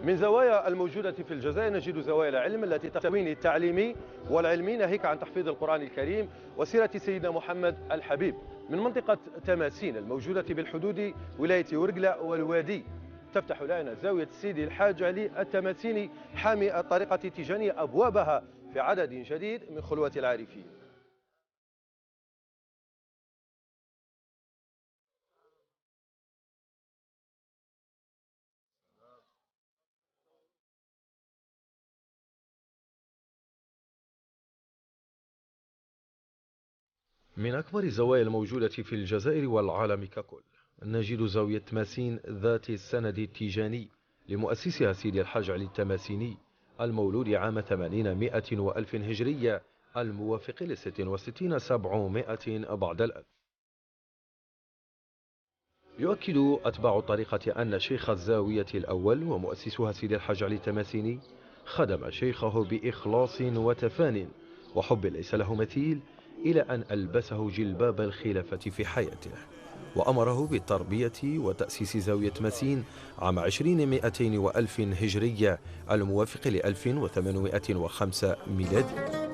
من زوايا الموجودة في الجزائر نجد زوايا العلم التي تحتوي التعليمي والعلمي، ناهيك عن تحفيظ القرآن الكريم وسيرة سيدنا محمد الحبيب. من منطقة تماسين الموجودة بالحدود ولاية ورقلة والوادي تفتح لنا زاوية سيدي الحاج علي التماسيني حامي الطريقة التيجانية أبوابها في عدد جديد من خلوة العارفين. من أكبر الزوايا الموجودة في الجزائر والعالم ككل نجد زاوية تماسين ذات السند التيجاني لمؤسسها سيدي الحاج علي التماسيني المولود عام 800 وألف هجرية الموافق ل 66 700 بعد الألف. يؤكد أتباع الطريقة أن شيخ الزاوية الأول ومؤسسها سيدي الحاج علي التماسيني خدم شيخه بإخلاص وتفان وحب ليس له مثيل، إلى أن ألبسه جلباب الخلافة في حياته وأمره بالتربية وتأسيس زاوية تماسين عام 220 وألف هجرية الموافق ل 1805 ميلادي.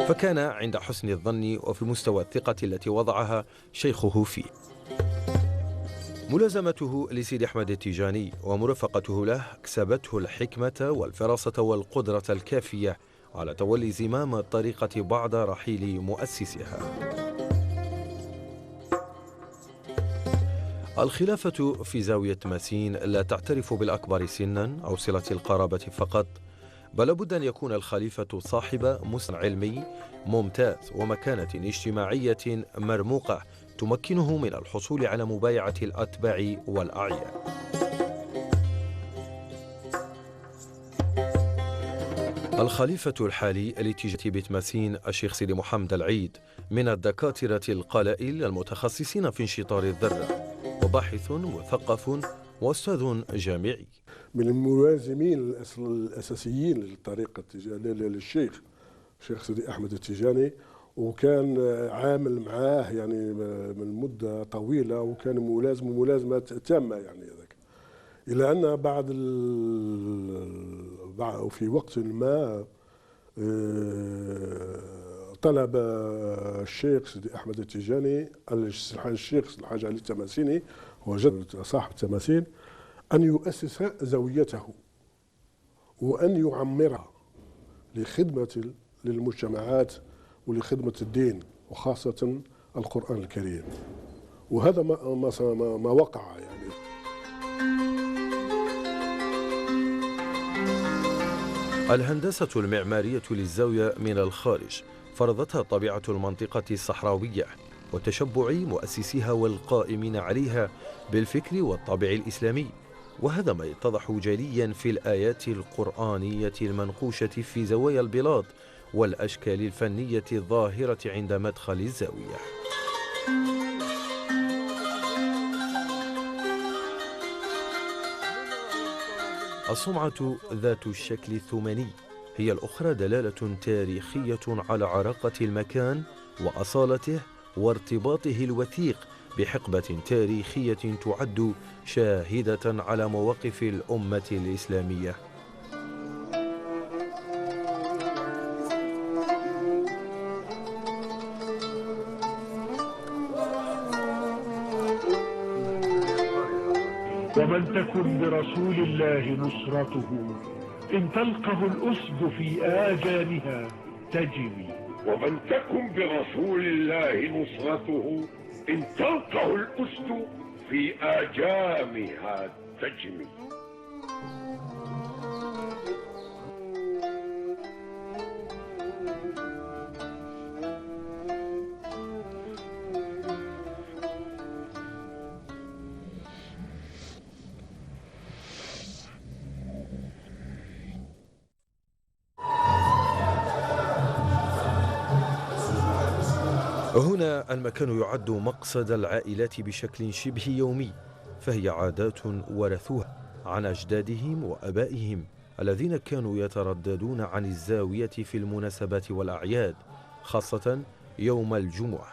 فكان عند حسن الظن وفي مستوى الثقة التي وضعها شيخه فيه. ملازمته لسيدي أحمد التيجاني ومرافقته له كسبته الحكمة والفراسة والقدرة الكافية على تولي زمام الطريقة بعد رحيل مؤسسها. الخلافة في زاوية تماسين لا تعترف بالأكبر سنا أو صلة القرابة فقط، بل بد أن يكون الخليفة صاحب مسند علمي ممتاز ومكانة اجتماعية مرموقة تمكنه من الحصول على مبايعة الأتباع والأعيان. الخليفة الحالي لتيجة بتماسين الشيخ سيدي محمد العيد من الدكاترة القلائل المتخصصين في انشطار الذرة، وباحث مثقف وأستاذ جامعي. من الملازمين الأساسيين للطريقة للشيخ الشيخ سيدي أحمد التيجاني، وكان عامل معاه يعني من مدة طويلة، وكان ملازم ملازمة تامة يعني ذاك. إلى أن بعد في وقت ما طلب الشيخ سيدي أحمد التيجاني الشيخ الحاج علي التماسيني هو جد صاحب التماسين أن يؤسس زاويته وأن يعمرها لخدمة للمجتمعات ولخدمة الدين وخاصة القرآن الكريم، وهذا ما وقع يعني. الهندسة المعمارية للزاوية من الخارج فرضتها طبيعة المنطقة الصحراوية وتشبع مؤسسيها والقائمين عليها بالفكر والطابع الإسلامي، وهذا ما يتضح جليا في الآيات القرآنية المنقوشة في زوايا البلاط والأشكال الفنية الظاهرة عند مدخل الزاوية. الصمعة ذات الشكل الثماني هي الأخرى دلالة تاريخية على عراقة المكان وأصالته وارتباطه الوثيق بحقبة تاريخية تعد شاهدة على مواقف الأمة الإسلامية. ومن تكن برسول الله نصرته إن تلقه الأسد في آجامها تجري. ومن تكن برسول الله نصرته إن تلقه الأسد في آجامها تجري. هنا المكان يعد مقصد العائلات بشكل شبه يومي، فهي عادات ورثوها عن أجدادهم وأبائهم الذين كانوا يترددون عن الزاوية في المناسبات والأعياد، خاصة يوم الجمعة.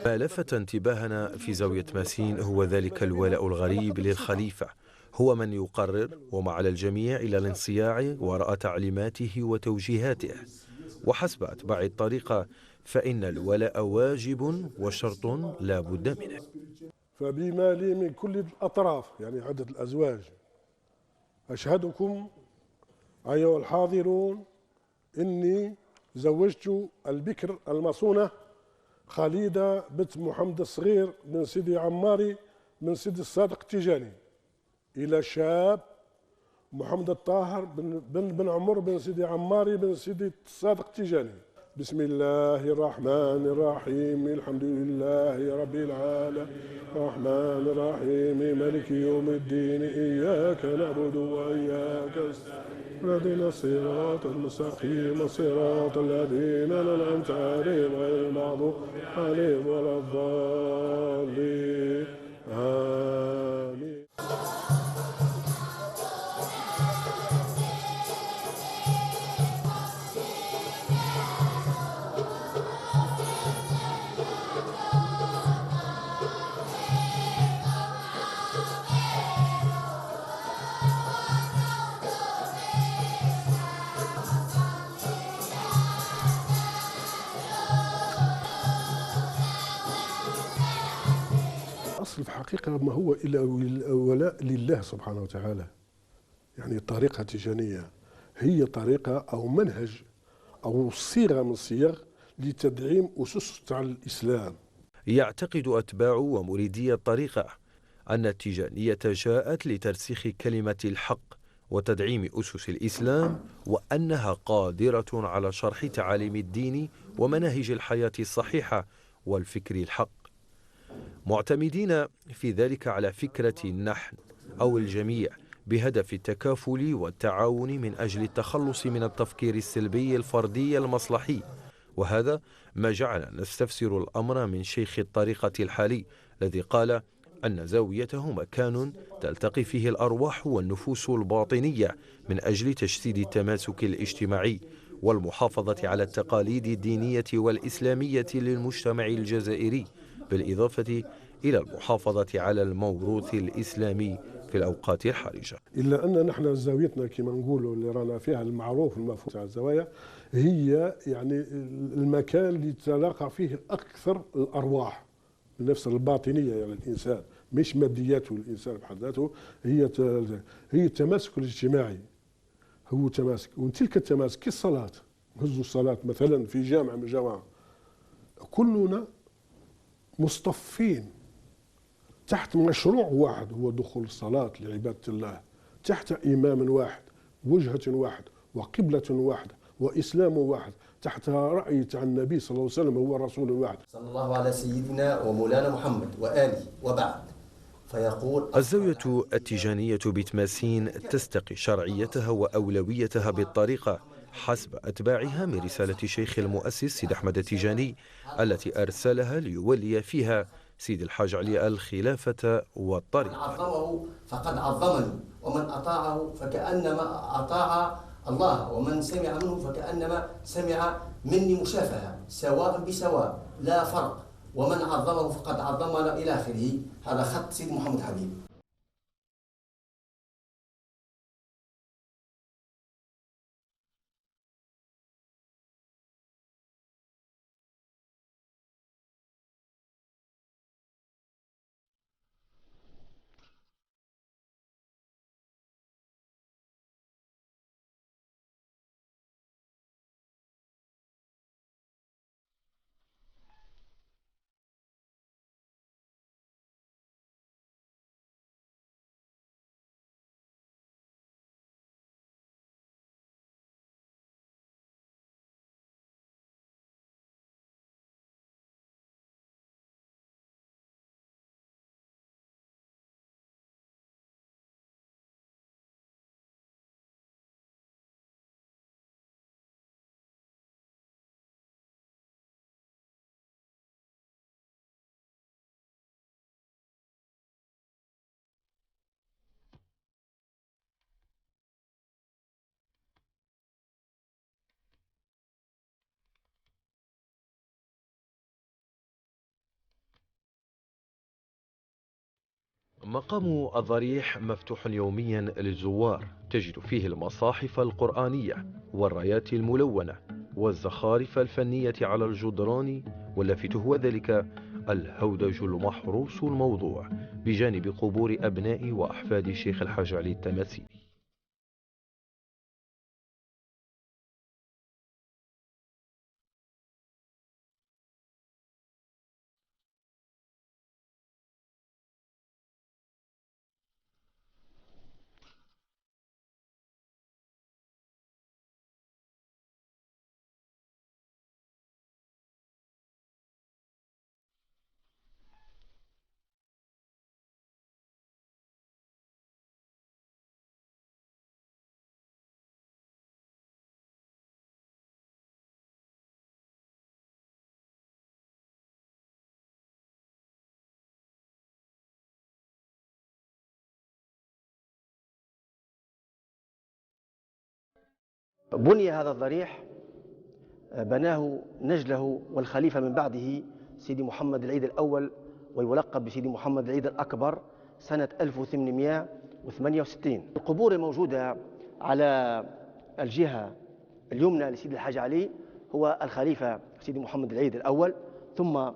ما لفت انتباهنا في زاوية ماسين هو ذلك الولاء الغريب للخليفة، هو من يقرر وما على الجميع إلى الانصياع وراء تعليماته وتوجيهاته. وحسب أتباع الطريقة فإن الولاء واجب وشرط لا بد منه. فبما لي من كل الأطراف، يعني عدد الأزواج، أشهدكم أيها الحاضرون إني زوجت البكر المصونة خليدة بنت محمد الصغير بن سيدي عماري بن سيدي الصادق التيجاني إلى شاب محمد الطاهر بن عمر بن سيدي عماري بن سيدي الصادق التيجاني. بسم الله الرحمن الرحيم، الحمد لله رب العالمين، الرحمن الرحيم، مالك يوم الدين، إياك نعبد وإياك نستعين، اهدنا الصراط المستقيم، صراط الذين أنعمت عليهم غير المغضوب عليهم ولا الضالين، آمين. الأصل في الحقيقة ما هو إلا الولاء لله سبحانه وتعالى. يعني الطريقة التيجانية هي طريقة أو منهج أو صيغة من الصيغ لتدعيم أسس تاع الإسلام. يعتقد أتباع ومريدي الطريقة أن التيجانية جاءت لترسيخ كلمة الحق وتدعيم أسس الإسلام، وأنها قادرة على شرح تعاليم الدين ومناهج الحياة الصحيحة والفكر الحق، معتمدين في ذلك على فكرة النحن أو الجميع بهدف التكافل والتعاون من أجل التخلص من التفكير السلبي الفردي المصلحي. وهذا ما جعلنا نستفسر الأمر من شيخ الطريقة الحالي الذي قال أن زاويته مكان تلتقي فيه الأرواح والنفوس الباطنية من أجل تجسيد التماسك الاجتماعي والمحافظة على التقاليد الدينية والإسلامية للمجتمع الجزائري، بالإضافة إلى المحافظة على الموروث الإسلامي في الأوقات الحرجة. إلا أن نحن زاويتنا كما نقولوا اللي رانا فيها المعروف المفهوم تاع الزوايا هي يعني المكان اللي تلاقى فيه أكثر الأرواح، النفس الباطنية يعني الإنسان، مش مادياته الإنسان بحد ذاته، هي التماسك الاجتماعي، هو تماسك. وتلك التماسك كالصلاة، نهزوا الصلاة مثلا في جامع من الجوامع كلنا مصطفين تحت مشروع واحد هو دخول الصلاة لعبادة الله، تحت إمام واحد، وجهة واحد، وقبلة واحدة، وإسلام واحد، تحت رأي تاع النبي صلى الله عليه وسلم هو رسول واحد. صلى الله على سيدنا ومولانا محمد وآله وبعد. فيقول الزاوية التيجانية بتماسين تستقي شرعيتها وأولويتها بالطريقة حسب أتباعها من رسالة شيخ المؤسس سيد أحمد التيجاني التي أرسلها ليولي فيها سيد الحاج علي الخلافة والطريقة. من عظمه فقد عظمني، ومن أطاعه فكأنما أطاع الله، ومن سمع منه فكأنما سمع مني مشافهة، سواء بسواء لا فرق، ومن عظمه فقد عظمنا إلى آخره. هذا خط سيد محمد حبيب. مقام الضريح مفتوح يوميا للزوار، تجد فيه المصاحف القرآنية والرايات الملونة والزخارف الفنية على الجدران، واللافت هو ذلك الهودج المحروس الموضوع بجانب قبور أبناء وأحفاد الشيخ الحاج علي التماسيني. بني هذا الضريح، بناه نجله والخليفة من بعده سيدي محمد العيد الأول، ويلقب بسيدي محمد العيد الأكبر، سنة 1868. القبور الموجودة على الجهة اليمنى لسيدي الحاج علي هو الخليفة سيدي محمد العيد الأول، ثم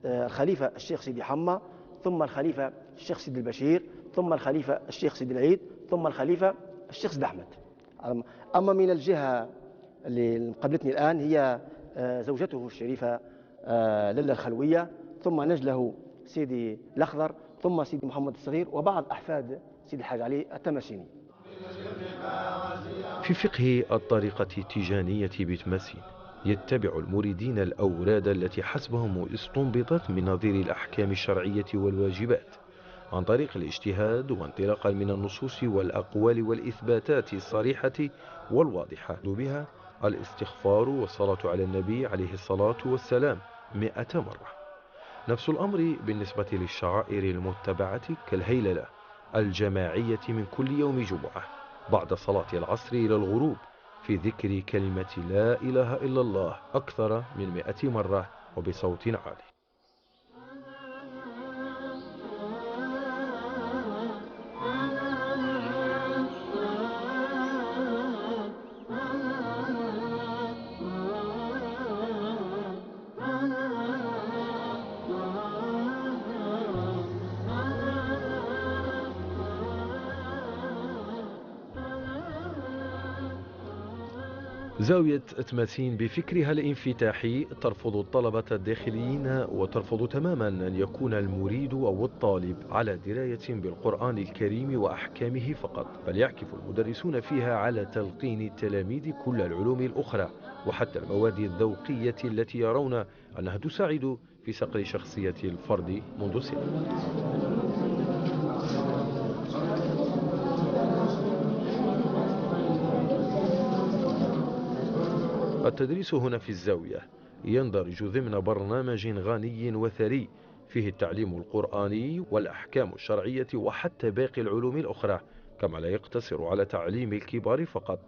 الخليفة الشيخ سيدي حمة، ثم الخليفة الشيخ سيدي البشير، ثم الخليفة الشيخ سيدي العيد، ثم الخليفة الشيخ سيدي أحمد. أما من الجهة اللي مقابلتني الآن هي زوجته الشريفة للا الخلوية، ثم نجله سيدي الأخضر، ثم سيدي محمد الصغير، وبعض أحفاد سيدي الحاج علي التماسيني. في فقه الطريقة التيجانية بتماسين يتبع المريدين الأوراد التي حسبهم استنبطت من نظير الأحكام الشرعية والواجبات عن طريق الاجتهاد وانطلاقا من النصوص والأقوال والإثباتات الصريحة والواضحة، بها الاستغفار والصلاة على النبي عليه الصلاة والسلام 100 مرة. نفس الأمر بالنسبة للشعائر المتبعة كالهيللة الجماعية من كل يوم جمعة بعد صلاة العصر إلى الغروب في ذكر كلمة لا إله إلا الله أكثر من 100 مرة وبصوت عالي. زاوية تماسين بفكرها الانفتاحي ترفض الطلبة الداخليين وترفض تماما أن يكون المريد أو الطالب على دراية بالقرآن الكريم وأحكامه فقط، بل يعكف المدرسون فيها على تلقين التلاميذ كل العلوم الأخرى وحتى المواد الذوقية التي يرون أنها تساعد في صقل شخصية الفرد منذ الصغر. التدريس هنا في الزاوية يندرج ضمن برنامج غني وثري فيه التعليم القرآني والأحكام الشرعية وحتى باقي العلوم الأخرى، كما لا يقتصر على تعليم الكبار فقط،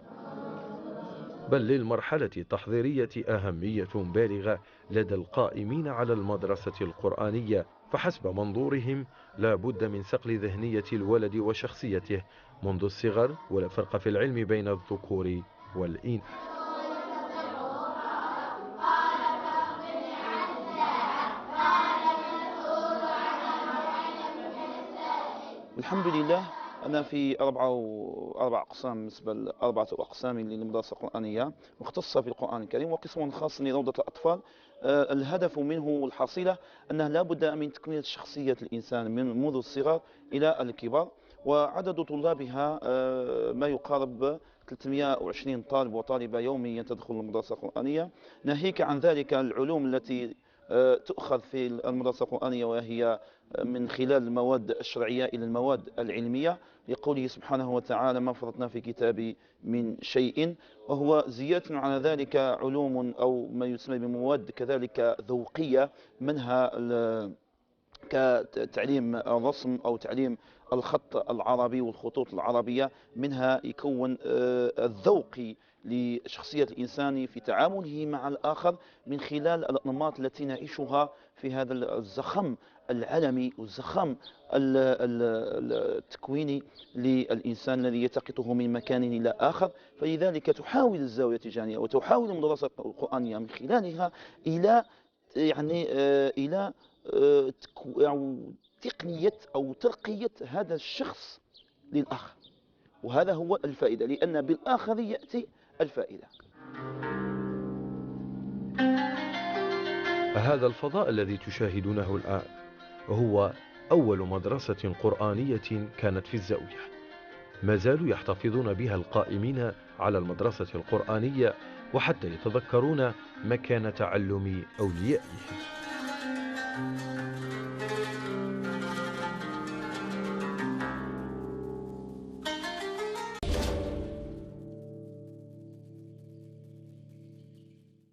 بل للمرحلة التحضيرية أهمية بالغة لدى القائمين على المدرسة القرآنية، فحسب منظورهم لا بد من صقل ذهنية الولد وشخصيته منذ الصغر، ولا فرق في العلم بين الذكور والإناث. الحمد لله أنا في أربع أقسام، بالنسبة لأربعة أقسام للمدرسة القرآنية مختصة في القرآن الكريم، وقسم خاص لروضة الأطفال. الهدف منه والحصيلة أنه لا بد من تكوين شخصية الإنسان من منذ الصغر إلى الكبار، وعدد طلابها ما يقارب 320 طالب وطالبة يوميا تدخل المدرسة القرآنية. ناهيك عن ذلك العلوم التي تؤخذ في المدرسة القرآنية، وهي من خلال المواد الشرعية إلى المواد العلمية، لقوله سبحانه وتعالى ما فرطنا في كتابي من شيء، وهو زيادة على ذلك علوم أو ما يسمى بمواد كذلك ذوقية، منها كتعليم الرسم أو تعليم الخط العربي والخطوط العربية، منها يكون الذوقي لشخصية الإنسان في تعامله مع الآخر من خلال الأنماط التي نعيشها في هذا الزخم العلمي والزخم التكويني للإنسان الذي يلتقطه من مكان إلى آخر. فلذلك تحاول الزاوية التجانية وتحاول المدرسة القرآنية من خلالها إلى يعني إلى تقنية أو ترقية هذا الشخص للآخر، وهذا هو الفائدة، لأن بالآخر يأتي الفائدة. هذا الفضاء الذي تشاهدونه الآن هو أول مدرسة قرآنية كانت في الزاوية، ما زالوا يحتفظون بها القائمين على المدرسة القرآنية وحتى يتذكرون مكان تعلم أوليائهم.